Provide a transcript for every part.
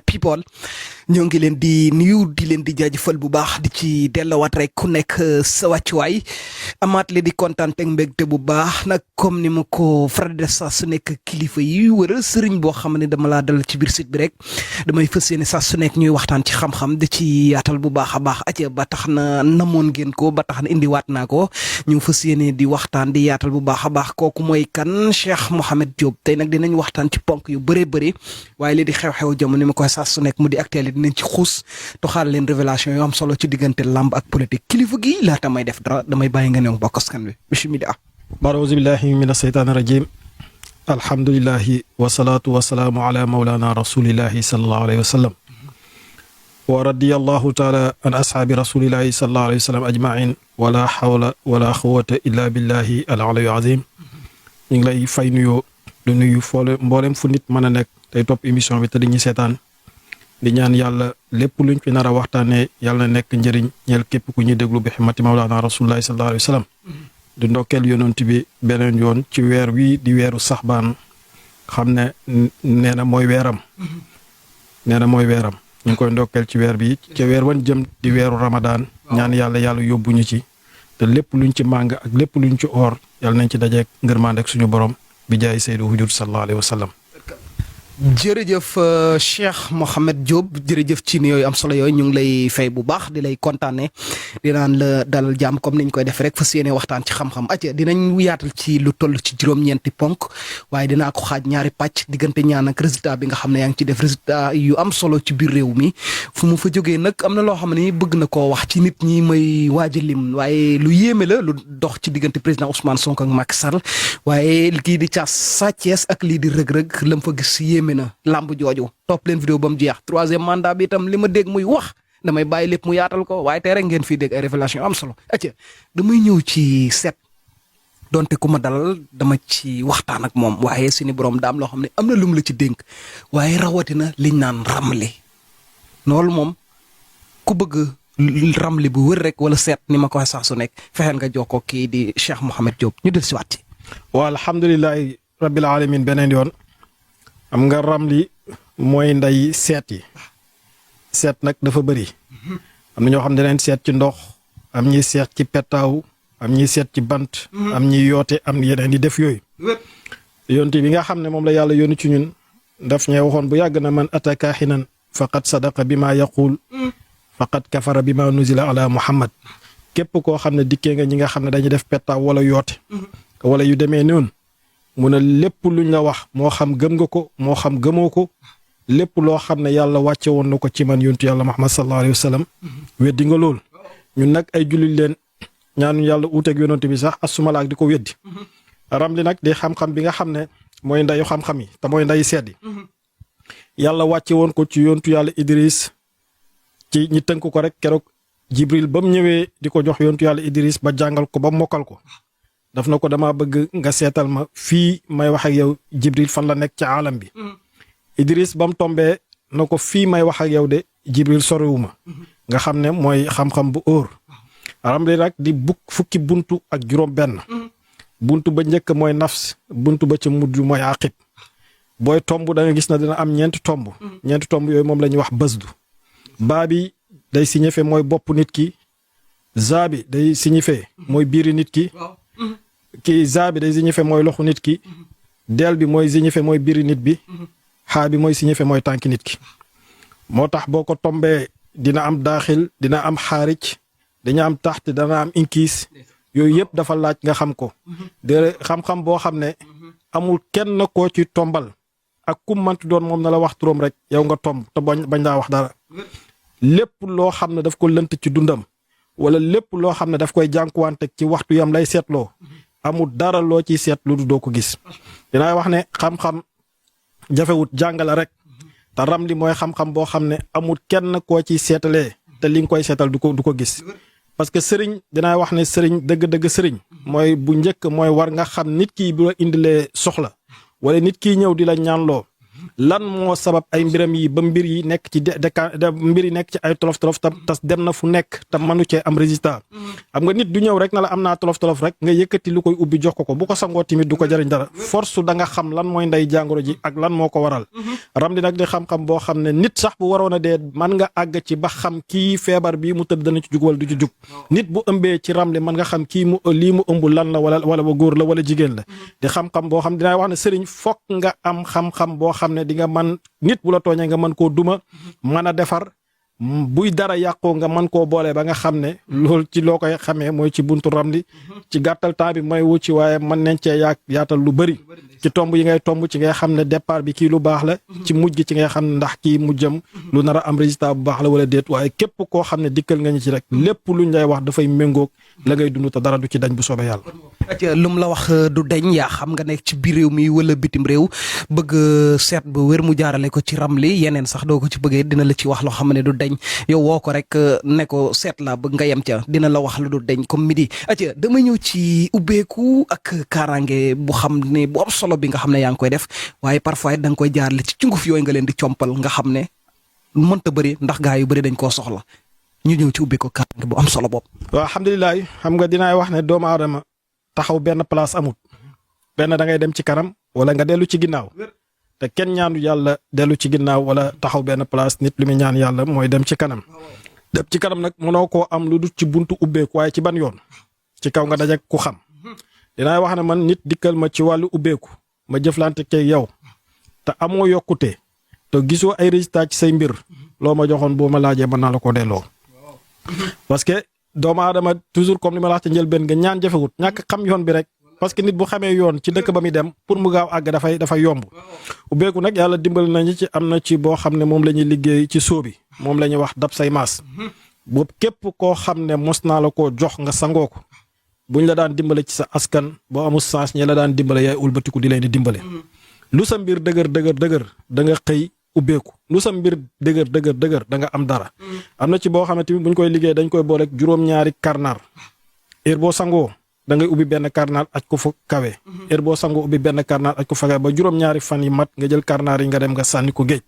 people ñoo ngi leen di nuyu di leen di jaajëfal bu baax di ci delluwaat rek ku nekk sa wàccuwaay amaat li di kontaan teg mbégte bu baax nag comme ni ma ko faral di def saa su nekk kilifa yi wër sëriñ boo xam ne dama laa dalal ci biir site bi rek damay fas yéene saa su nekk ñuy waxtaan ci xam-xam di ci yaatal bu baax a baax aca ba tax na namoon ngeen ko ba tax na indiwaat naa ko ñu fas yéene di waxtaan di yaatal bu baax a baax kooku mooy kan Cheikh Mouhamed Diop tey nag dinañ waxtaan ci ponk yu bëree bëri waaye li di xew-xew jamono ma koy saa su nekk mu di actualité dinañ ci xuus toxaal leen révélation yoo am solo ci diggante lamb ak politique kilifa gi laata may def dara damay bàyyi nga ne bokk askan wi bismillah. auzu billahi mina shaytaani rajim alhamdulillahi wasalaatu wasalaamu ala mawlana rasulillahi sallallahu alayhi wa sallam wa radiyallahu taala an ashaabi rasulillahi sallallahu alayhi wa sallam ajmain wala hawla wala quwwata illa billahi al aliyyil azim ñu ngi lay fay nuyoo du nuyu foole mboolem fu nit mën a nekk tey topp émission bi te di ñu seetaan di ñaan yàlla lépp luñ fi nar a waxtaanee yàlla na nekk njëriñ ñeel képp ku ñuy déglu bi ximati mawlaana rasulullahi sallallahu alayhi wa sallam di ndokkeel yonent bi beneen yoon ci weer wi di weeru saxbaan xam ne nee na mooy weeram ñu ngi koy ndokkeel ci weer bi ci weer wan jëm di weeru ramadaan ñaan yàlla yóbbuñu ci te lépp luñ ci màng ak lépp luñ ci oor yàlla nañ ci dajeek ngërmande ak suñu borom bi jaay Seydou Hujur sallallahu alayhi wa sallam. jërëjëf Cheikh Mouhamed Diop jërëjëf ci yooyu am solo yooyu ñu ngi lay fay bu baax di lay kontaane dinaan la dalal jàmm comme niñ koy def rek fas yéene waxtaan ci xam-xam acca dinañ yaatal ci lu toll ci juróom-ñeenti ponk waaye dinaa ko xaaj ñaari pàcc diggante ñaan ak résultat bi nga xam ne yaa ngi ci def résultat yu am solo ci biir réew mi fu mu fa jógee nag am na loo xam ne bëgg na koo wax ci nit ñi may waaj a lim waaye lu yéeme la lu dox ci diggante président Ousmane Sonko ak Macky Sall waaye kii di Thiat Sathiès ak lii di rëg-rëg lam fa gis yéeme na lamb jooju topp leen vidéo ba mu jeex troisième mandat bi itam li ma dégg muy wax damay bàyyi lépp mu yaatal ko waaye tey rek ngeen fii dégg ay révélation am solo acca damay ñëw ci seet donte ku ma dalal dama ci waxtaan ak moom waaye suñu borom daam loo xam ne am na lum la ci dénk waaye rawatina liñ naan ramli loolu moom ku bëgg ramli bu wër rek wala seet ni ma ko saa su nekk fexeel nga jokkoo kii di Cheikh Mouhamed Diop ñu del si waat ci wa alhamdulillahi rabbil alamin beneen yoon am nga ramli mooy nday seet yi seet nag dafa bëri am na ñoo xam ne leen seet ci ndox am ñuy seet ci pettaaw am ñuy seet ci bant am ñuy yoote am yeneen di def yooyu yonti bi nga xam ne moom la yàlla yónni ci ñun daf ñee waxoon bu yàgg na man ata kaaxinan faqad sadaqa bi ma yaquul faqad kafara bi ma nuzila ala muhammad képp koo xam ne dikkee nga ñi nga xam ne dañuy def pettaaw wala yoote wala yu demee noonu mu ne lépp luñ la wax moo xam gëm nga ko moo xam gëmoo ko lépp loo xam ne yàlla wàcce woon na ko ci man yontu yàlla Muhammad sallallahu alayhi wa sallam weddi nga lool ñun nag ay jullit leen ñaanu yàlla uuteeg yonent bi sax asumalaak di ko weddi ramli nag di xam-xam bi nga xam ne mooy ndayu xam-xam yi te mooy ndayu seet yi yàlla wàcce woon ko ci yontu yàlla Idris ci ñi tënk ko rek keroog Jibril ba mu ñëwee di ko jox yontu yàlla Idris ba jàngal ko ba mokkal ko daf na ko dama bëgg nga seetal ma fii may wax ak yow Jibril fan la nekk ci aalam bi Idris ba mu tombee na ko fii may wax ak yow de Jibril soriwuma nga xam ne mooy xam-xam bu óor ramli nag di fukki buntu ak juróom benn buntu ba njëkk mooy nafs buntu ba ca mujj mooy aqib booy tomb da nga gis na dina am ñeenti tomb yooyu moom la ñuy wax bësdu baa bi day signifié mooy bopp nit ki zaa bi day signifié mooy biiri nit ki kii zaa bi day signifié mooy loxu nit ki del bi mooy signifié mooy biiri nit bi xaa bi mooy signifié mooy tànki nit ki moo tax boo ko tombee dina am daaxil dina am xaarij dina am taxt dana am inkiis yooyu yëpp dafa laaj nga xam ko de xam-xam boo xam ne amul kenn koo ci tombal ak ku manti doon moom na la wax turam rek yow nga tomb te bañ daa wax dara lépp loo xam ne daf ko lënt ci dundam wala lépp loo xam ne daf koy jànkuwante ci waxtu yam lay seetloo amul dara loo ciy seet lu doo ko gis dinaa wax ne xam-xam jafewut jàngale rek te ramli mooy xam-xam boo xam ne amul kenn koo ciy seetalee te li nga koy seetal du ko gis parce que sëriñ dinaa wax ne sëriñ dëgg-dëgg sëriñ mooy bu njëkk mooy war nga xam nit kii bu la indilee soxla wala nit kii ñëw di la ñaanloo lan moo sabab ay mbiram yi ba mbir yi nekk ci mbir yi nekk ci ay tolof-tolof tas dem na fu nekk te mënu cee am résultat xam nga nit du ñëw rek na la am naa tolof-tolof rek nga yëkkati lu koy ubbi jox ko bu ko sangoo tamit du ko jëriñ dara force da nga xam lan mooy ndey jàngoro ji ak lan moo ko waral ramli nag di xam-xam boo xam ne nit sax bu waroon a dee man nga àgg ci ba xam kii feebar bii mu tëdd dana ci jug wala du ci jug nit bu ëmbee ci ramli man nga xam kii mu lii mu ëmb lan la wala ba góor la wala jigéen la di xam-xam boo xam dinaa wax ne sëriñ fokk nga am xam-xam boo xam ne di nga man nit bu la tooñee nga mën koo duma mën a defar buy dara yàqoo nga mën koo boole ba nga xam ne loolu ci loo koy xamee mooy ci buntu ramli ci gàttal temps bi mooy wu ci waaye mën nañ cee yaatal lu bëri ci tomb yi ngay tomb ci ngay xam ne départ bi kii lu baax la ci mujj gi ci ngay xam ne ndax kii mujjam lu nar a am résultat bu baax la wala déet waaye képp koo xam ne dikkal nga ñu ci rek lépp luñ lay wax dafay méngoog la ngay dund te dara du ci dañ bu soobee yàlla. lum la wax du deñ yaa xam nga nekk ci biir réew mi wala bitim réew bëgg seet ba wér mu jaarale ko ci ramli yeneen sax doo ko ci bëggee dina la ci wax loo xam ne du deñ yow woo ko rek ne ko seet la bëgg nga yem ca dina la wax lu du deñ comme midi. atia dama ñëw ci ubbeeku ak kaaraange bu xam ne bu am solo bi nga xam ne yaa ngi koy def waaye parfois da nga koy jaarale ci cunguf yooyu nga leen di compal nga xam ne mënta bëri ndax gaa yu bëri dañ koo soxla ñu ñëw ci ubbeeku kaaraange bu am solo boobu. waaw alhamdulilah xam nga dinaay wax ne doomu aadama taxaw benn place amut benn da ngay dem ci kanam wala nga dellu ci ginnaaw te kenn ñaanu yàlla dellu ci ginnaaw wala taxaw benn place nit li muy ñaan yàlla mooy dem ci kanam dem ci kanam nag mënoo koo am lu dul ci buntu ubbeeku waaye ci ban yoon ci kaw nga dajek ku xam dinaay wax ne man nit dikkal ma ci wàllu ubbeeku ma jëflante ke yow te amoo yokkute te gisoo ay résultat ci say mbir loo ma joxoon boo ma laajee mën naa la ko delloo parce que doomu aadama toujours comme li ma la wax ci njëlbeen nga ñaan jafewut ñàkk xam yoon bi rek parce que nit bu xamee yoon ci dëkk ba muy dem pour mu gaaw àgg dafay yomb ubbeeku nag yàlla dimbal nañu ci am na ci boo xam ne moom la ñuy liggéey ci sóo bi moom la ñuy wax dab say maas boobu képp koo xam ne mos naa la koo jox nga sangoo ko buñ la daan dimbale ci sa askan boo amul sens ñi la daan dimbale yaay ulbatiku di leen di dimbale lu sa mbir dëgër da nga xëy ubbeeku lu sa mbir dëgër da nga am dara am na ci boo xam ne tamit buñ koy liggéey dañ koy boole ak juróom-ñaari karnaar heure boo sangoo da ngay ubbi benn karnaar aj ko fa kawe heure boo sangoo ubbi benn karnaar aj ko fa kawe ba juróom-ñaari fan yi mat nga jël karnaar yi nga dem nga sànni ko géej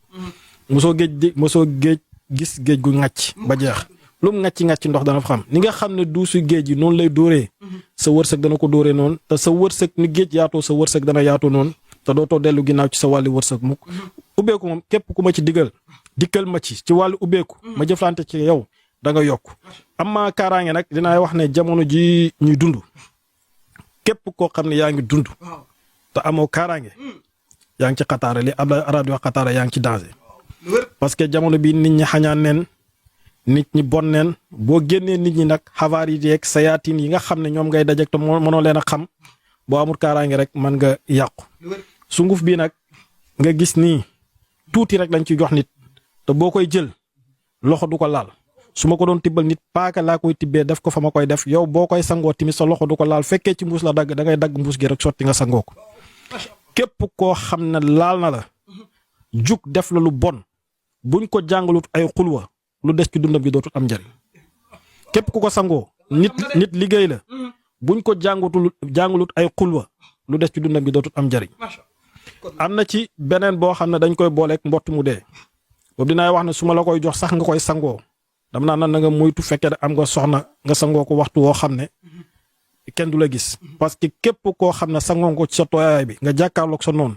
mosoo géej gis géej gu ŋàcc ba jeex lu mu ŋàcc ndox dana fa xam ni nga xam ne duusu géej yi noonu lay dóoree sa wërsëg dana ko dóoree noonu te sa wërsëg ni géej yaatoo sa wërsëg dana yaatoo noonu te dootoo dellu ginnaaw ci sa wàllu wërsëg mukk ubbeeku moom képp ku ma ci dikkal ma ci wàllu ubbeeku ma jëflante ci yow da nga yokk amma kaaraange nag dinaay wax ne jamono ji ñuy dund képp koo xam ne yaa ngi dund te amoo kaaraange yaa ngi ci xataara li arab di wax xataara yaa ngi ci danger parce que jamono bi nit ñi xañaan neen nit ñi bon neen boo génnee nit ñi nag xabaar yi yeeg sayaatin yi nga xam ne ñoom ngay dajek te mënoo leen a xam boo amul kaaraange rek mën nga yàqu sunguf bii nag nga gis nii tuuti rek lañ ci jox nit te boo koy jël loxo du ko laal su ma ko doon tibbal nit paaka laa koy tibbee def ko fa ma koy def yow boo koy sangoo tamit sa loxo du ko laal fekkee ci mbuus la dagg da ngay dagg mbuus gi rek sotti nga sangoo ko képp koo xam ne laal na la jug def la lu bon buñ ko jàngalut ay xulwa lu des ci dundam bi dootul am njariñ képp ku ko sangoo nit liggéey la buñ ko jàngalut ay xulwa lu des ci dundam bi dootul am njariñ am na ci beneen boo xam ne dañ koy booleeg mbott mu dee boobu dinaay wax ne su ma la koy jox sax nga koy sangoo dam naa na nga moytu fekkee ne am nga soxna nga sangoo ko waxtu woo xam ne kenn du la gis parce que képp koo xam ne sangoo ko ci sa tooyaay bi nga jàkkaarloog sa noonu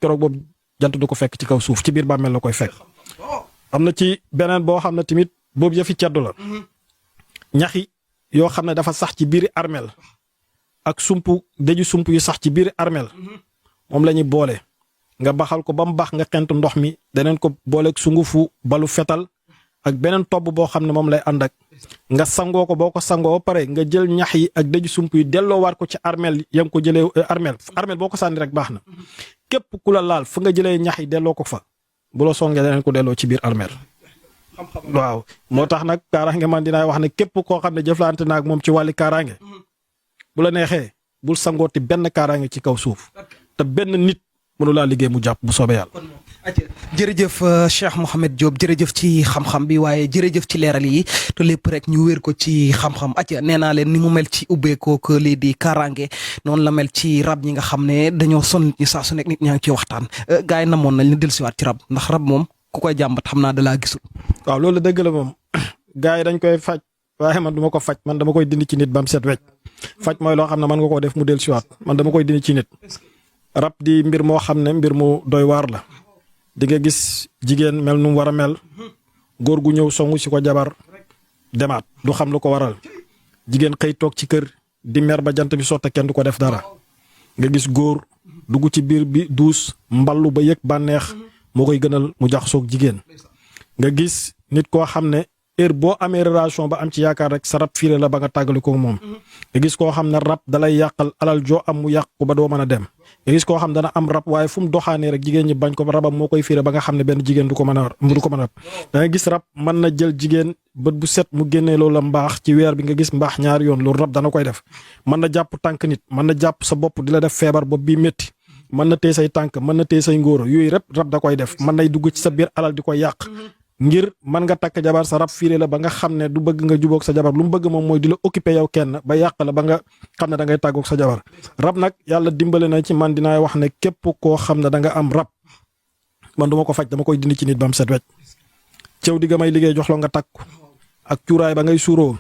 keroog boobu jant du ko fekk ci kaw suuf ci biir bàmmeel la koy fekk. am na ci beneen boo xam ne tamit boobu yëfi ceddu la ñaxi yoo xam ne dafa sax ci biiri armeel ak dëju sump yu sax ci biiri armeel moom la ñuy boole nga baxal ko ba mu baax nga xent ndox mi daneen ko booleeg sungufu balu fetal ak beneen tobb boo xam ne moom lay ànd ak nga sangoo ko boo ko sangoo ba pare nga jël ñax yi ak dëju sump yi delloowaat ko ci armeel ya nga ko jëlee armeel boo ko sànni rek baax na képp ku la laal fa nga jëlee ñax yi delloo ko fa bu la songee daneen ko delloo ci biir armeel waaw moo tax nag kaaraange man dinaay wax ne képp koo xam ne jëflante naag moom ci wàlli kaaraange bu la neexee bul sangooti benn kaaraange ci kaw suuf te benn nit mënu laa liggéey mu jàpp bu soobee yàlla. jërëjëf Cheikh Mouhamed Diop jërëjëf ci xam-xam bi waaye jërëjëf ci leeral yi te lépp rek ñu wéer ko ci xam-xam acca nee naa leen ni mu mel ci ubbeekoo ko lii di kaaraange noonu la mel ci rab ñi nga xam ne dañoo son nit ñi saa su nekk nit ñaa ngi ciy waxtaan gars yi namoon nañ ñu dellusiwaat ci rab ndax rab moom ku koy jàmbat xam naa da laa gisul. waaw loolu dëgg la moom gars yi dañ koy faj waaye man du ma ko faj man dama koy dindi ci nit ba mu set wecc faj mooy loo xam ne man nga koo def mu dellusiwaat man dama koy dindi ci nit rab di mbir moo xam ne mbir mu doy waar la. di nga gis jigéen mel nu mu war a mel góor gu ñëw songu si ko jabar demaat du xam lu ko waral jigéen xëy toog ci kër di mer ba jant bi sotta kenn du ko def dara nga gis góor dugg ci biir bi duus mballu ba yëg bànneex moo koy gënal mu jaxasoog jigéen nga gis nit koo xam ne heure boo amee relation ba am ci yaakaar rek sa rab fiire la ba nga tàggali ko moom nga gis koo xam ne rab dalay yàqal alal joo am mu yàq ko ba doo mën a dem nga gis koo xam dana am rab waaye fu mu doxaanee rek jigéen ñi bañ ko rabam moo koy fiire ba nga xam ne benn jigéen du ko mën a rab da nga gis rab mën na jël jigéen bët bu set mu génnee loolu la mbaax ci weer bi nga gis mbaax ñaari yoon loolu rab dana koy def mën na jàpp tànk nit mën na jàpp sa bopp di la def feebar bopp bi métti mën na téye say tànk mën na téye say ngóor yooyu rab da koy def mën nay dugg ci sa biir alal di ko yàq ngir mën nga takk jabar sa rab fiire la ba nga xam ne du bëgg nga jubóog sa jabar lu mu bëgg moom mooy di la occuper yow kenn ba yàq la ba nga xam ne da ngay tàggoog sa jabar rab nag yàlla dimbale na ci man dinaay wax ne képp koo xam ne da nga am rab man du ma ko faj dama koy dindi ci nit ba mu set wecc cëw di nga may liggéey jox la nga takku ak cuuraay ba ngay suuroo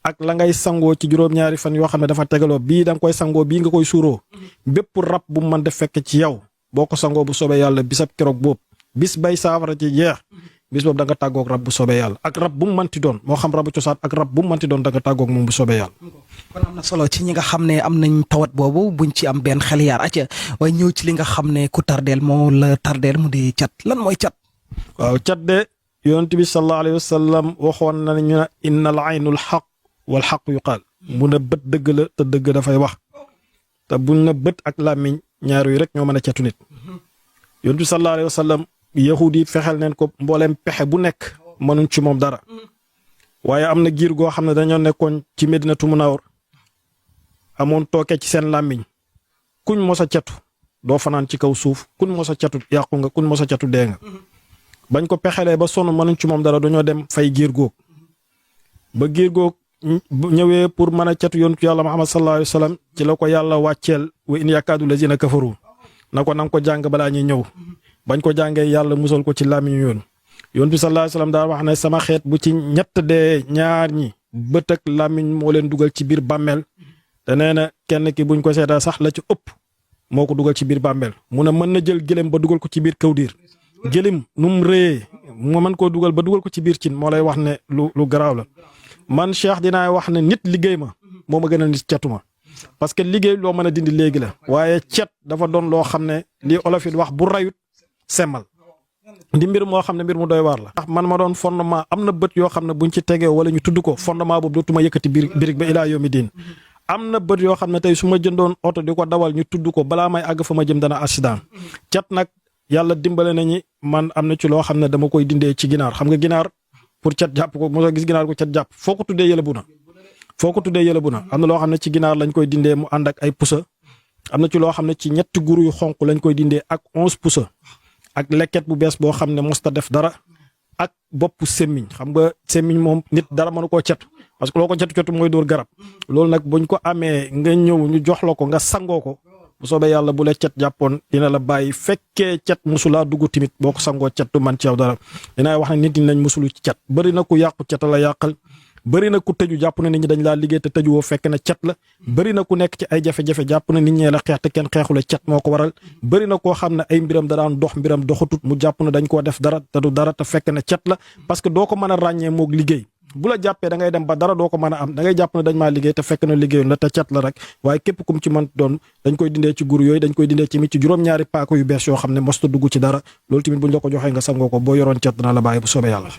ak la ngay sangoo ci juróom-ñaari fan yoo xam ne dafa tegaloo bii da nga koy sangoo bii nga koy suuroo bépp rab bu mu mën def fekk ci yow boo ko sangoo bu soobee yàlla bisab keroog boobu bis bay saafara ci jeex bis boobu da nga tàggoog rab bu soobee yàlla ak rab bu mu mënti doon moo xam rabu cosaan ak rab bu mu mënti doon da nga tàggoog moom bu soobee yàlla. kon am na solo ci ñi nga xam ne am nañ tawat boobu buñ ci am benn xel yaar acca waaye ñëw ci li nga xam ne ku tardeel moo la tardeel mu di cat lan mooy cat. waaw cat de yonent bi sallallahu alayhi wa sallam waxoon na ñu ne innal aynul xaq wal xaq yuqaal mu ne bët dëgg la te dëgg dafay wax te buñ na bët ak làmmiñ ñaar yi rek ñoo mën a catu nit yonent bi sallallahu alayhi wa sallam yahudi fexeel neen ko mbooleem pexe bu nekk mënuñ ci moom dara waaye am na giir goo xam ne dañoo nekkoon ci Medinatu Munawwar amoon tooke ci seen làmmiñ kuñ mos a catu doo fanaan ci kaw suuf kuñ mos a catu yàqu nga kuñ mos a catu dee nga bañ ko pexelee ba sonn mënuñ ci moom dara dañoo dem fay giir góog ba giir góog ñëwee pour mën a catu yontu yàlla Muhammad sallallahu alayhi wa sallam ci la ko yàlla wàcceel wa in yakaadu lazina kafaru na ko nanga ko jàng balaa ñuy ñëw bañ ko jàngee yàlla musal ko ci làmmiñu yoon yoon bi sallallahu alayhi wasallam daa wax ne sama xeet bu ci ñett dee ñaar ñi bët ak làmmiñ moo leen dugal ci biir bàmmeel te nee na kenn ki buñ ko seetaa sax la ci ëpp moo ko dugal ci biir bàmmeel mu ne mën na jël gëlëm ba dugal ko ci biir kawdiir gëlim nu mu rëyee mu mën koo dugal ba dugal ko ci biir cin moo lay wax ne lu garaaw la man Cheikh dinaay wax ne nit liggéey ma moo ma gën a nit catuma parce que liggéey loo mën a dindi léegi la waaye cet dafa doon loo xam ne lii olof it wax bu rayut semmal di mbir moo xam ne mbir mu doy waar la. ndax man ma doon fondement am na bët yoo xam ne buñ ci tegee wala ñu tudd ko fondement boobu dootuma yëkkati birig ba ilaa yawmi diin am na bët yoo xam ne tey su ma jëndoon oto di ko dawal ñu tudd ko balaa may àgg fa ma jëm dana accident cat nag yàlla dimbale nañu man am na ci loo xam ne dama koy dindee ci ginaar xam nga ginaar pour cat jàpp ko mosoo gis ginaar ko cat jàpp foo ko tuddee yële bu na am na loo xam ne ci ginaar lañ koy dindee mu ànd ak ay pusa am na ci loo xam ne ci ñetti guru yu xonq lañ koy dindee ak 11 pusa ak lekket bu bees boo xam ne mosta def dara ak bopp semmiñ xam nga semmiñ moom nit dara mënu koo cetu parce que loo ko cetu mooy dóor garab loolu nag buñ ko amee nga ñëw ñu jox la ko nga sangoo ko bu soobee yàlla bu la cet jàppoon dina la bàyyi fekkee cet musulaa dugg timit boo ko sangoo cet du man ci yow dara dinaay wax ne nit ñi nañ musulu ci cet bëri na ku yàqu cet la yàqal bëri na ku tëju jàpp na nit ñi dañ laa liggéey te tëju woo fekk na cet la bëri na ku nekk ci ay jafe-jafe jàpp na nit ñee la xeex te kenn xeexule cet moo ko waral bëri na koo xam ne ay mbiram da daan dox mbiram doxatut mu jàpp na dañ koo def dara te du dara te fekk na cet la parce que doo ko mën a ràññee moog liggéey bu la jàppee da ngay dem ba dara doo ko mën a am da ngay jàpp ne dañ maa liggéey te fekk na liggéeyoon la te cet la rek waaye képp kum ci mën doon dañ koy dindee ci gur yooyu dañ koy dindee ci mit ci juróom-ñaari paako yu bees yoo xam ne mosta dugg ci dara loolu tamit buñ la ko joxee nga sangoo ko boo yoroon cet dana la bàyyi bu soobee yàlla.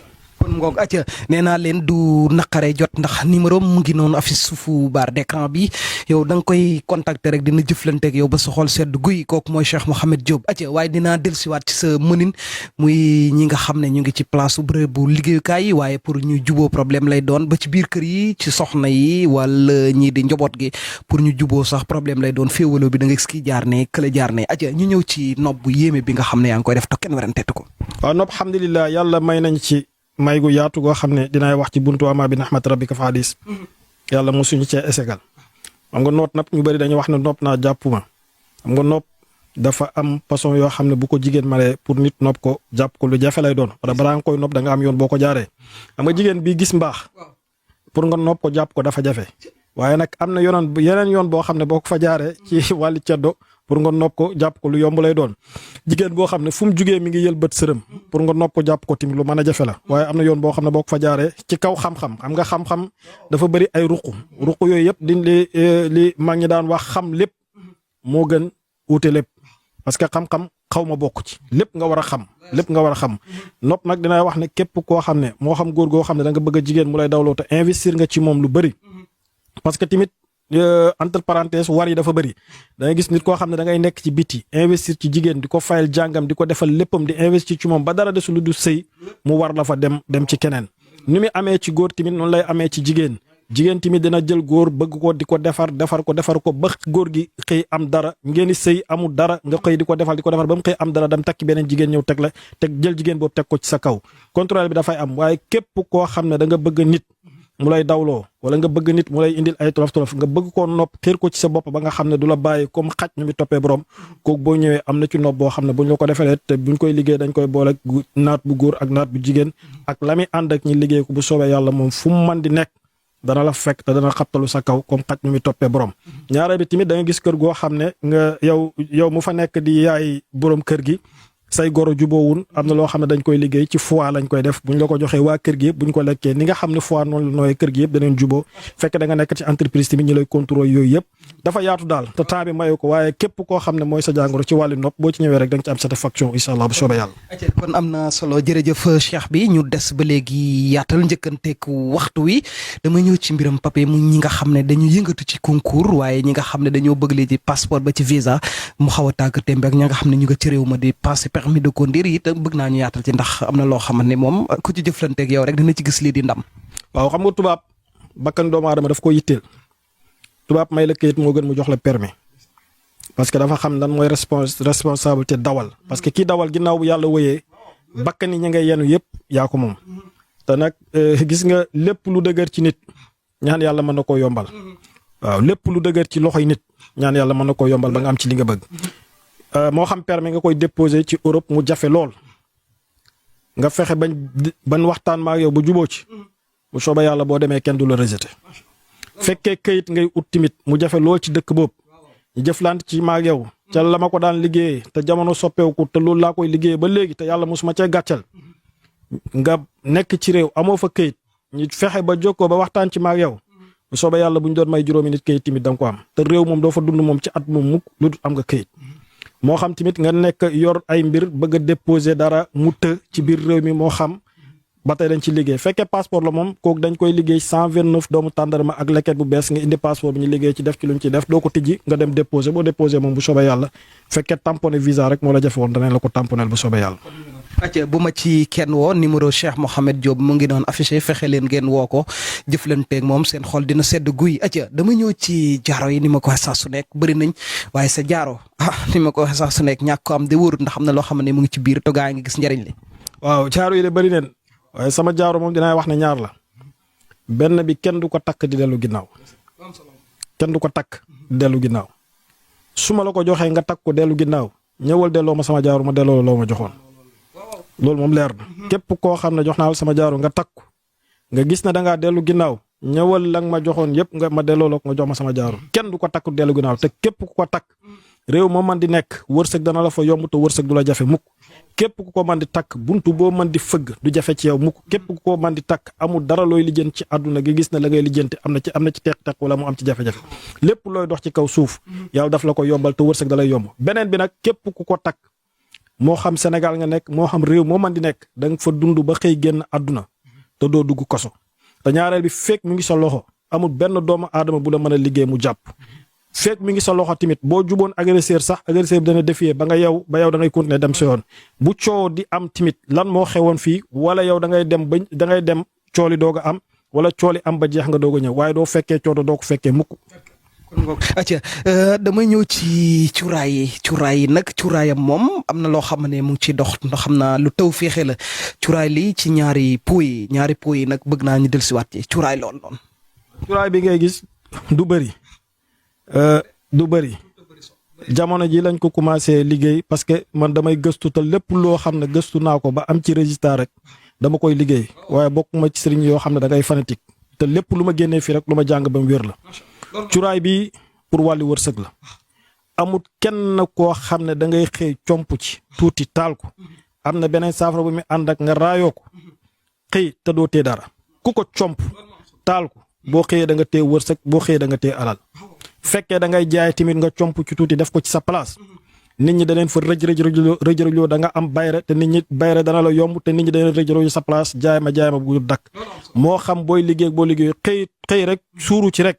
kon ngoog acca nee naa leen du naqare jot ndax numéro mu ngi noonu affiche suufu barre d'écran bi yow da nga koy contacter rek dina jëflanteeg yow ba sa xol sedd guy kooku mooy Cheikh Mouhamed Diop acca waaye dinaa dellusiwaat ci sa mënin muy ñi nga xam ne ñu ngi ci place bu bu liggéeyukaay yi waaye pour ñu juboo problème lay doon ba ci biir kër yi ci soxna yi wala ñii di njaboot gi pour ñu juboo sax problème lay doon féewaloo bi da nga gis kii jaar ne kële jaar ne acca ñu ñëw ci nopp bu yéeme bi nga xam ne yaa ngi koy def to kenn waranteetu ko. waaw nopp alhamdulilah yàlla may nañ ci may gu yaatu goo xam ne dinaay wax ci buntu ama bi nahmat rabbika fa hadis yàlla mosuñu cee esegal xam nga noot nag ñu bëri dañuy wax ne nopp naa jàppuma xam nga nopp dafa am façon yoo xam ne bu ko jigéen malee pour nit nopp ko jàpp ko lu jafe lay doon wala balaa nga koy nopp da nga am yoon boo ko jaaree xam nga jigéen bi gis mbaax pour nga nopp ko jàpp ko dafa jafe waaye nag am na yeneen yoon boo xam ne boo ko fa jaaree ci wàllu ceddo pour nga nopp ko jàpp ko lu yomb lay doon jigéen boo xam ne fu mu jugee mi ngi yël bët sërëm pour nga nopp ko jàpp ko tamit lu mën a jafe la waaye am na yoon boo xam ne boo ko fa jaaree ci kaw xam-xam nga xam-xam dafa bëri ay ruq yooyu yëpp di li mag ñi daan wax xam lépp moo gën uute lépp parce que xam-xam xaw ma bokk ci lépp nga war a xam nopp nag dinay wax ne képp koo xam ne moo xam góor goo xam ne da nga bëgg a jigéen mu lay dawloo te investir nga ci moom lu bëri parce que tamit entre parenthèses war yi dafa bëri da ngay gis nit koo xam ne da ngay nekk ci biti investir ci jigéen di ko fayal jàngam di ko defal léppam di investir ci moom ba dara desul lu du sëy mu war la fa dem ci keneen ni muy amee ci góor tamit noonu lay amee ci jigéen tamit dina jël góor bëgg ko di ko defar ko ba góor gi xëy am dara ngeen di sëy amul dara nga xëy di ko defar ba mu xëy am dara dem takki beneen jigéen ñëw teg jël jigéen boobu teg ko ci sa kaw contrôle bi dafay am waaye képp koo xam ne da nga bëgg nit mu lay dawloo wala nga bëgg nit mu lay indil ay tolof nga bëgg koo nopp xiir ko ci sa bopp ba nga xam ne du la bàyyi comme xaj ñu mi toppee borom kooku boo ñëwee am na ci nopp boo xam ne buñ la ko defee te buñ koy liggéey dañ koy boole naat bu góor ak naat bu jigéen ak la muy ànd ak ñi liggéey ko bu soobee yàlla moom fu mu mën di nekk dana la fekk te dana xabtalu sa kaw comme xaj ñu mi toppee borom. ñaareel bi tamit da nga gis kër goo xam ne nga yow mu fa nekk di yaay borom kër gi say goro juboowun am na loo xam ne dañ koy liggéey ci foie lañ koy def buñ la ko joxee waa kër gi yëpp buñ ko lekkee ni nga xam ne foie noonu la nooyee kër gi yëpp daneen juboo fekk da nga nekk ci entreprise tamit ñi lay contrôle yooyu yëpp dafa yaatu daal te temps bi mayu ko waaye képp koo xam ne mooy sa jàngoro ci wàllu nopp boo ci ñëwee rek da nga ci am satisfaction incha allah bu soobee yàlla. kon am na solo jërëjëf Cheikh bi ñu des ba léegi yaatal njëkkanteeg waxtu wi dama ñëw ci mbiram papier mu ñi nga xam ne dañu yëngatu ci concours waaye ñi nga xam ne dañoo bëgg léegi passeport ba ci visa mu xaw a tàgg tembe ak ñi nga xam ne ñu nga ci réew ma di passé permis de conduire it bëgg naa ñu yaatal ci ndax am na loo xamante ne moom ku ci jëflanteeg yow rek dina ci gis lii di ndam. waaw xam nga tubaab bakkan doomu aadama daf ko yitteel tubaab may la kayit moo gën mu jox la permis parce que dafa xam lan mooy responsabilité dawal parce que kii dawal ginnaaw bu yàlla wëyee bakkan yi ñi ngay yenu yëpp yaa ko moom te nag gis nga lépp lu dëgër ci nit ñaan yàlla mën na koo yombal waaw lépp lu dëgër ci loxoy nit ñaan yàlla mën na koo yombal ba nga am ci li nga bëgg. moo xam permis nga koy déposer ci Europe mu jafe lool nga fexe bañ waxtaan ma ak yow ba juboo ci bu soobee yàlla boo demee kenn du la rejeté fekkee kayit ngay ut timit mu jafe lool ci dëkk boobu ñu jëflante ci ma ak yow ca la ma ko daan liggéeyee te jamono soppeeku te loolu laa koy liggéeyee ba léegi te yàlla mosuma cee gàccal nga nekk ci réew amoo fa kayit ñu fexe ba jokkoo ba waxtaan ci ma ak yow bu soobee yàlla bu ñu doon may juróomi nit kayit timit da nga ko am te réew moom doo fa dund moom ci at moom mukk lu dul am nga kayit. moo xam tamit nga nekk yor ay mbir bëgg a déposer dara mu të ci biir réew mi moo xam ba tey dañ ci liggéey fekkee passeport la moom kooku dañ koy liggéey 129 doomu tàndarma ak leket bu bees nga indi passeport bi ñu liggéey ci def ci luñ ci def doo ko tijji nga dem déposer boo déposer moom bu soobee yàlla fekkee tamponné visa rek moo la jafe woon danañ la ko tamponel bu soobee yàlla. acca bu ma ci kenn woo numéro Cheikh Mouhamed Diop mu ngi doon affiché fexe leen ngeen woo ko jëflanteeg moom seen xol dina sedd guy acca dama ñëw ci jaaro yi ni ma ko waxee saa su nekk bëri nañ waaye sa jaaro ni ma ko waxee saa su nekk ñàkk ko am de wóorut ndax am na loo xam ne mu ngi ci biir te gaa ngi gis njëriñ li. waaw jaaro yi de bëri neen waaye sama jaaro moom dinaa wax ne ñaar la benn bi kenn du ko takk di dellu ginnaaw kenn du ko takk di dellu ginnaaw su ma la ko joxee nga takk ko dellu ginnaaw ñëwal delloo ma sama jaaro ma delloo la loo ma joxoon. loolu moom leer na képp koo xam ne jox naa la sama jaaro nga takku nga gis ne da ngaa dellu ginnaaw ñëwal la nga ma joxoon yëpp nga ma delloo la ko nga jox ma sama jaaro kenn du ko takku dellu ginnaaw te képp ku ko takk réew moo man di nekk wërsëg dana la fa yomb te wërsëg du la jafe mukk képp ku ko man di takk buntu boo man di fëgg du jafe ci yow mukk képp ku ko man di takk amul dara looy lijjanti ci àdduna gi gis ne la ngay lijjanti am na ci teq-teq wala mu am ci jafe-jafe lépp looy dox ci kaw suuf yàlla daf la ko yombal te wërsëg da lay yomb beneen bi nag képp ku ko takk moo xam Sénégal nga nekk moo xam réew moo man di nekk da nga fa dund ba xëy génn àdduna te doo dugg kaso te ñaareel bi fekk mi ngi sa loxo amul benn doomu aadama bu la mën a liggéey mu jàpp fekk mi ngi sa loxo tamit boo juboon agresseur sax agresseur bi dana défier ba yow da ngay continuer dem sa yoon bu coow di am tamit lan moo xewoon fii wala yow da ngay dem cooli doog a am wala cooli am ba jeex nga doog a ñëw waaye doo fekkee coono doo ko fekkee mukk. acca damay ñëw ci cuuraay yi nag cuuraayam moom am na loo xam ne mu ngi ciy dox ndax xam naa lu taw féexe la cuuraay lii ci ñaari po yi nag bëgg naa ñu dellusiwaat ci cuuraay lool noonu. cuuraay bi ngay gis du bëri jamono ji lañ ko commencé liggéey parce que man damay gëstu te lépp loo xam ne gëstu naa ko ba am ci résultat rek dama koy liggéey waaye bokkuma ci sëriñ yoo xam ne da ngay fanatique te lépp lu ma génnee fii rek lu ma jàng ba mu wér la. cuuraay bi pour wàllu wërsëg la amut kenn koo xam ne da ngay xëy comp ci tuuti taal ko am na beneen saafara bu muy ànd ak nga raayoo ko xëy te doo tee dara ku ko comp taal ko boo xëyee da nga tee wërsëg boo xëyee da nga tee alal fekkee da ngay jaay tamit nga comp ci tuuti def ko ci sa place nit ñi da leen fa rëjërëjloo da nga am bayre te nit ñi bayre dana la yomb te nit ñi da leen rëjërëjloo sa place jaay ma bu dakk moo xam booy liggéey boo liggéey xëy rek suuru ci rek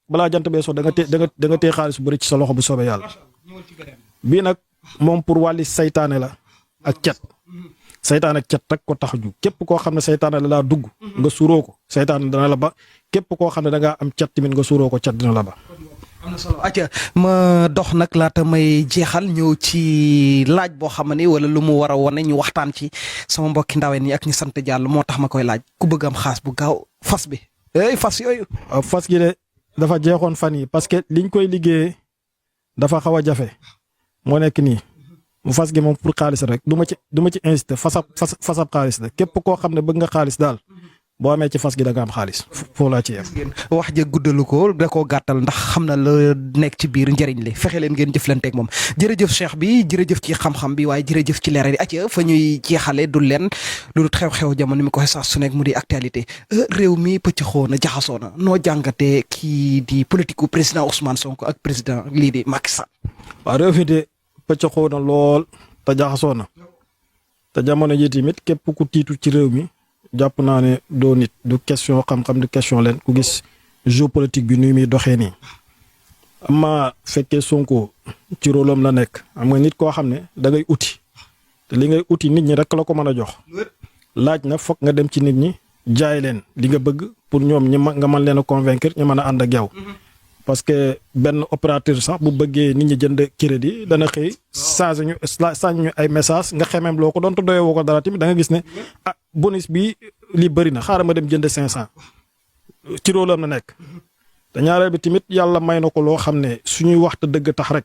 balaa jant bee so da nga tee xaalis bu bëri ci sa loxo bu soobee yàlla bii nag moom pour wàlli saytaane la ak cet saytaane ak cet rek ko tax ju képp koo xam ne saytaane la laa dugg nga suuroo ko saytaane dana la ba képp koo xam ne da ngaa am cet tamit nga suuroo ko cet dina la ba. am na solo acca ma dox nag laata may jeexal ñëw ci laaj boo xam ne wala lu mu war a wane ñu waxtaan ci sama mbokki ndaween yi ak ñu sant Diallo moo tax ma koy laaj ku bëgg am xaas bu gaaw fas bi fas yooyu. fas gi de dafa jeexoon fan yi parce que liñ koy liggéeyee dafa xaw a jafe moo nekk nii mu fas gi moom pour xaalis rek du ma ci incité fasab xaalis la képp koo xam ne bëgg nga xaalis daal boo amee ci fas gi da nga am xaalis foo laa ci yem. wax ja guddalu ko da koo gàttal ndax xam na la nekk ci biir njëriñ li fexe leen ngeen jëflanteeg moom jërëjëf cheikh bi jërëjëf ci xam-xam bi waaye jërëjëf ci leeral yi acca fa ñuy jeexale du leen lu xew-xew jamono mi ko waxee saa su nekk mu di actualité réew mi pëccëxoo na jaxasoo na noo jàngatee kii di politique président Ousmane Sonko ak président lii di Macky Sall. waaw réew mi de pëccëxoo na lool te jaxasoo na te jamono ji tamit képp ku tiitu ci réew mi. jàpp naa ne doo nit du question xam-xam du question leen ku gis géopolitique bi nuy muy doxee nii ama fekkee Sonko ci rôlam la nekk am nga nit koo xam ne da ngay uti te li ngay uti nit ñi rek la ko mën a jox laaj na foog nga dem ci nit ñi jaay leen li nga bëgg pour ñoom nga mën leen a convaincre ñu mën a ànd ak yow parce que benn opérateur sax bu bëggee nit ñi jënd crédit dana xëy changé ñu ay message nga xemeem loo ko doon te doyee woo ko dara tamit da nga gis ne bonus bi lii bëri na xaaral ma dem jënd 500 ci rôlam na nekk te ñaareel bi tamit yàlla may na ko loo xam ne suñuy waxta dëgg tax rek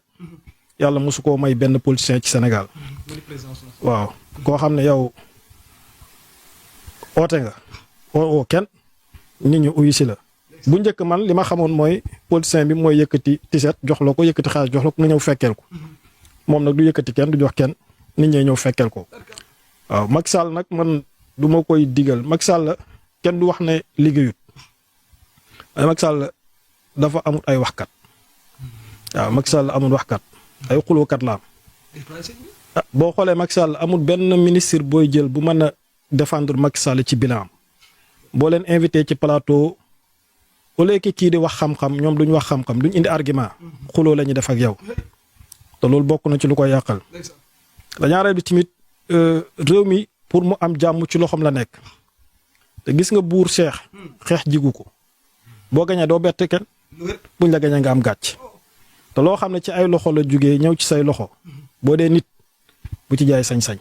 yàlla mosu koo may benn politicien ci Sénégal waaw koo xam ne yow oote nga oo kenn nit ñi uyu si la bu njëkk man li ma xamoon mooy politicien bi mooy yëkkati tiset jox la ko yëkkati xaalis jox la ko nga ñëw fekkeel ko moom nag du yëkkati kenn du jox kenn nit ñee ñëw fekkeel ko waaw Macky Sall nag man du ma koy digal Macky Sall kenn du wax ne liggéeyut waaye Macky Sall dafa amul ay waxkat waaw Macky Sall amul waxkat ay xulookat la am boo xoolee Macky Sall amul benn ministre booy jël bu mën a défendre Macky Sall ci bilan boo leen invité ci plateau au lieu que kii di wax xam-xam ñoom duñ wax xam-xam duñ indi argument xuloo la ñuy def ak yow te loolu bokk na ci lu koy yàqal la ñaareel bi tamit réew mi pour mu am jàmm ci loxoom la nekk te gis nga buur xeex jigu ko boo gañee doo bett kenn buñ la gañee nga am gàcc te loo xam ne ci ay loxo la jugee ñëw ci say loxo boo dee nit bu ci jaay sañ-sañ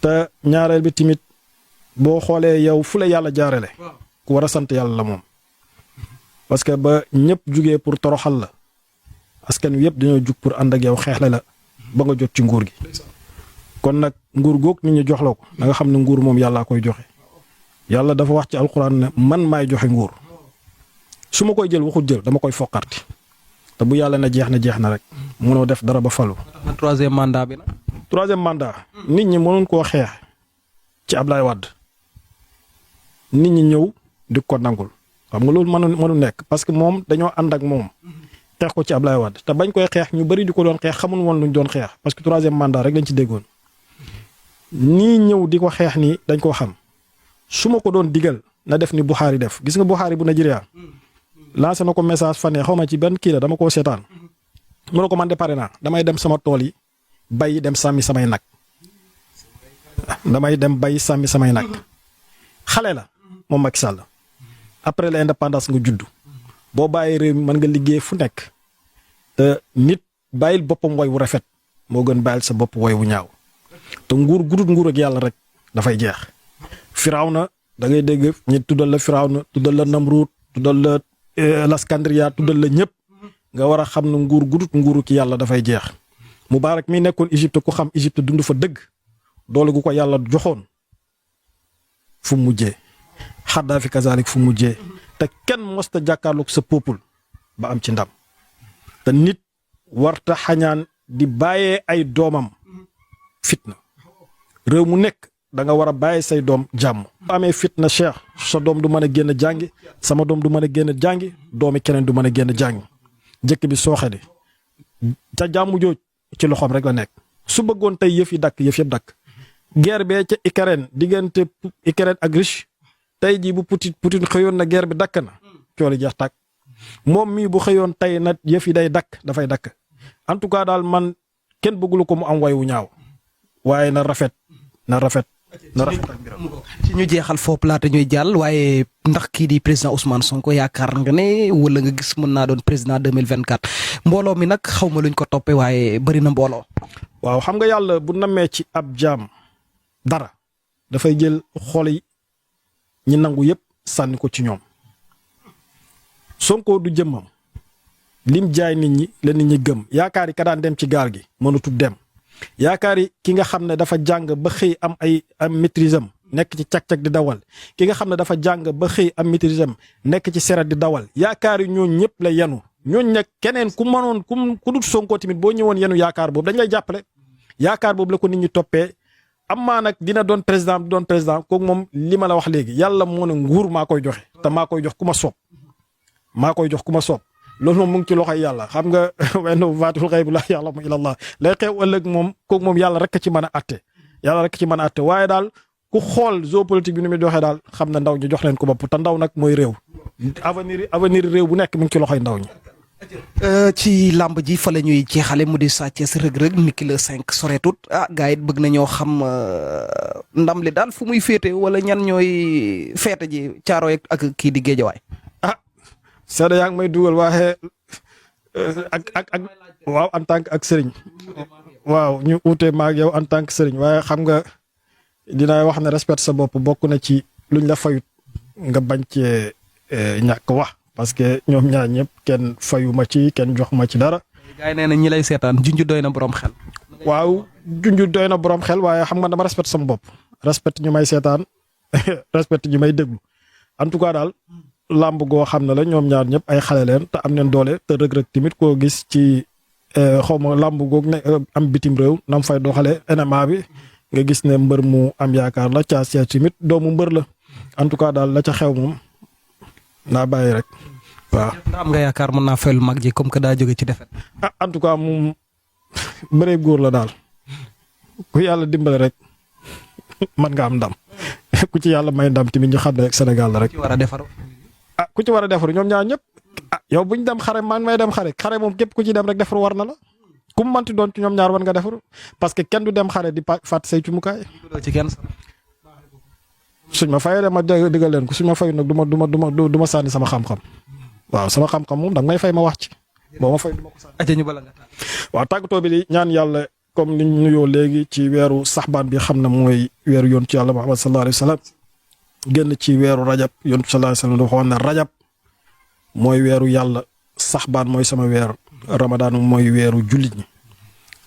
te ñaareel bi tamit boo xoolee yow fu la yàlla jaarale ku war a sant yàlla la moom parce que ba ñëpp jugee pour toroxal la askan wi yëpp dañoo jug pour ànd ak yow xeexle la ba nga jot ci nguur gi kon nag nguur goog nit ñi jox la ko da nga xam ne nguur moom yàllaa koy joxe yàlla dafa wax ci alxuraan ne man maay joxe nguur su ma koy jël waxut jël dama koy foqarti te bu yàlla na jeex na rek mënoo def dara ba falu. troisième mandat bi nag. troisième mandat nit ñi mënoon koo xeex ci Ablaye Wade nit ñi ñëw di ko nangul xam nga loolu mënu nekk parce que moom dañoo ànd ak moom xeex ko ci Ablaye Wade te bañ koy xeex ñu bëri di ko doon xeex xamul woon luñ doon xeex parce que troisième mandat rek lañ ci déggoon nii ñëw di ko xeex nii dañ koo xam su ma ko doon digal na def ni Buhari def gis nga Buhari bu Nigeria lancé na ko message fan xaw ma ci benn kii la dama koo seetaan mu ne ko man de pare naa damay dem sama tool yi bay dem sàmmi samay nag xale la moom Macky Sall après l'indépendance nga judd boo bàyyi réew mi mën nga liggéey fu nekk te nit bàyyil boppam woy wu rafet moo gën bàyyil sa bopp woy wu ñaaw te nguur gudut nguur ak yàlla rek dafay jeex. Firawna da ngay dégg ñi tuddal la Firawna tuddal la Namrud tuddal la Laskandria tuddal la ñëpp nga war a xam ne nguur gudut nguuru ki yàlla dafay jeex. Mubaarak mi nekkoon Égypte ku xam Égypte dund fa dëgg doole gu ko yàlla joxoon fu mujjee Xaddaafi kazalik fu mujjee te kenn mosta jàkkaarloog sa peuple ba am ci ndam te nit warta xañaan di bàyyee ay doomam fitna réew mu nekk da nga war a bàyyi say doom jàmm. bu amee fitna Cheikh sa doom du mën a génn jàngi sama doom du mën a génn jàngi doomi keneen du mën a génn jàngi jëkk bi sooxe di te jàmm jooj ci loxoom rek la nekk su bëggoon tey yëf yi dakk yëf yëpp dakk guerre bee ca Ukraine diggante Ukraine ak Russie tey jii bu Poutine xëyoon na guerre bi dakk na cooli jeex tàkk moom mii bu xëyoon tey na yëf yi day dakk dafay dakk en tout cas daal man kenn bëggulu ko mu am way wu ñaaw waaye na rafet ci ñu jeexal foofu laata ñuy jàll waaye ndax kii di président Ousmane Sonko yaakaar nga ne wala nga gis mën naa doon président 2024 mbooloo mi nag xaw ma luñ ko toppee waaye bëri na mbooloo. waaw xam nga yàlla bu namee ci ab jaam dara dafay jël xol yi ñi nangu yëpp sànni ko ci ñoom Sonko du jëmmam lim jaay nit ñi la nit ñi gëm yaakaar yi ka daan dem ci gaal gi mënatul dem. yaakaar yi ki nga xam ne dafa jàng ba xëy am maîtrise am nekk ci cag-cag di dawal ki nga xam ne dafa jàng ba xëy am maîtrise am nekk ci seret di dawal yaakaar yi ñooñu ñëpp la yenu ñooñu nekk keneen ku mënoon ku dut Sonko tamit boo ñëwoon yenu yaakaar boobu dañ lay jàppale yaakaar boobu la ko nit ñi toppee am maa nag dina doon président du doon président kooku moom li ma la wax léegi yàlla moo ne nguur maa koy joxe te maa koy jox ku ma soob loolu moom mu ngi ci loxoy yàlla xam nga wenn vaatul xayb la ya'lamu illallah lay xew ëllëg moom kooku moom yàlla rek ci mën a atte waaye daal ku xool géopolitique bi ni muy doxee daal xam na ndaw ñi jox leen ko bopp te ndaw nag mooy réew avenir réew bu nekk mu ngi ci loxoy ndaw ñi. ci làmb ji fa la ñuy jeexale mu di Sa Thiès Reug Reug niki le 5 soreetut gars yi bëgg nañoo xam ndam li daal fu muy féete wala ñan ñooy feete ji Caaroy ak kii di Géejawaay. Seydou yaa ngi may dugal waaye ak waaw en tant que ak sëriñ waaw ñu uute maag yow en tant que sëriñ waaye xam nga dinaay wax ne respect sa bopp bokk na ci luñ la fayut nga bañ cee ñàkk wax parce que ñoom ñaar ñëpp kenn fayu ma ci kenn jox ma ci dara. gars yi nee na ñi lay seetaan junj doy na borom xel. waaw junj doy na borom xel waaye xam nga dama respect sama bopp respect ñu may seetaan respect ñu may déglu en tout cas daal. làmb goo xam ne la ñoom ñaar ñëpp ay xale leen te am neen doole te Reug Reug tamit koo gis ci xaw ma làmb goog ne am bitim réew nam fay doxale MMA bi nga gis ne mbër mu am yaakaar la Sa Thiès tamit doomu mbër la en tout cas daal la ca xew moom naa bàyyi rek waaw. am nga yaakaar mën naa fayal mag ji comme que daa jóge ci defet. En tout cas moom bëree góor la daal ku yàlla dimbale rek mën nga am ndam ku ci yàlla may ndam tamit ñu xam ne rek Sénégal la rek. war a defaru. ku ci war a defaru ñoom ñaar ñëpp yow bu ñu dem xare man may dem xare moom képp ku ci dem rek defaru war na la ku mu manti doon ci ñoom ñaar war nga defaru parce que kenn du dem xare di fàtt say cumukaay. ci kenn suñ ma fayee ma digal leen ko suñ ma fayu nag du ma sànni sama xam-xam waaw sama xam-xam moom danga may fay ma wax ci boo ma fay du ma ko sànni. waaw tàggatoo bi di ñaan yàlla comme ni ñu nuyoo léegi ci weeru saxbaan bi xam ne mooy weeru yoon ci yàlla Muhammad sallallahu alayhi wa sallam génn ci weeru rajab yoon ci sallallahu alayhi wa sallam dafa waxoon ne rajab mooy weeru yàlla saxbaan mooy sama weer ramadaan mooy weeru jullit ñi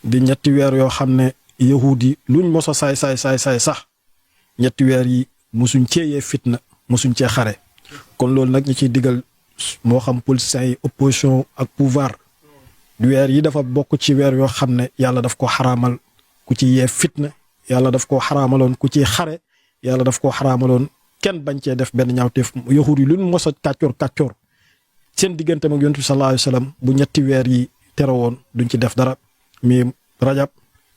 di ñetti weer yoo xam ne yahuud yi luñ mos a saay sax ñetti weer yi mosuñ ceeyee fitna mosuñ cee xare kon loolu nag ñi ciy digal moo xam politiciens yi opposition ak pouvoir weer yi dafa bokk ci weer yoo xam ne yàlla daf ko xaraamal ku ci yee fitna yàlla daf koo xaraamaloon ku ci xare yàlla daf koo xaraamaloon kenn bañ cee def benn ñaawteef yahuud yi luñ mos a kàccoor seen diggante ak yonent bi sallallahu alayhi wa sallam bu ñetti weer yi terewoon duñ ci def dara mi rajab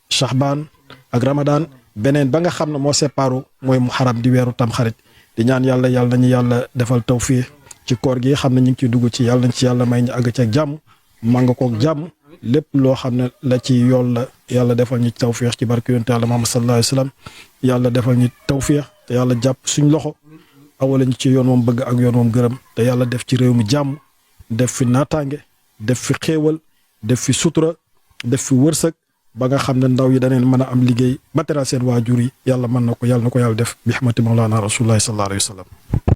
shahbaan ak ramadan beneen ba nga xam ne moo séparu mooy muharram di weeru tamxarit di ñaan yàlla nañu yàlla defal tawfiix ci koor gi xam ne ñu ngi ciy dugg ci yàlla nañ ci yàlla may ñu àgg ci ak jàmm màng koog jàmm lépp loo xam ne la ci yool la yàlla defal ñu tawfiix ci barke yonent yàlla Muhammad sallallahu alayhi wa sallam yàlla defal ñu tawfiix te yàlla jàpp suñ loxo awala ñu ci yoon moom bëgg ak yoon moom gërëm te yàlla def ci réew mi jàmm def fi naataange def fi xéewal def fi sutura def fi wërsëg ba nga xam ne ndaw yi daneen mën a am liggéey ba teral seen waajur yi yàlla mën na ko yàlla def bi xamati mawlaana rasulullahi sallallahu alayhi wa sallam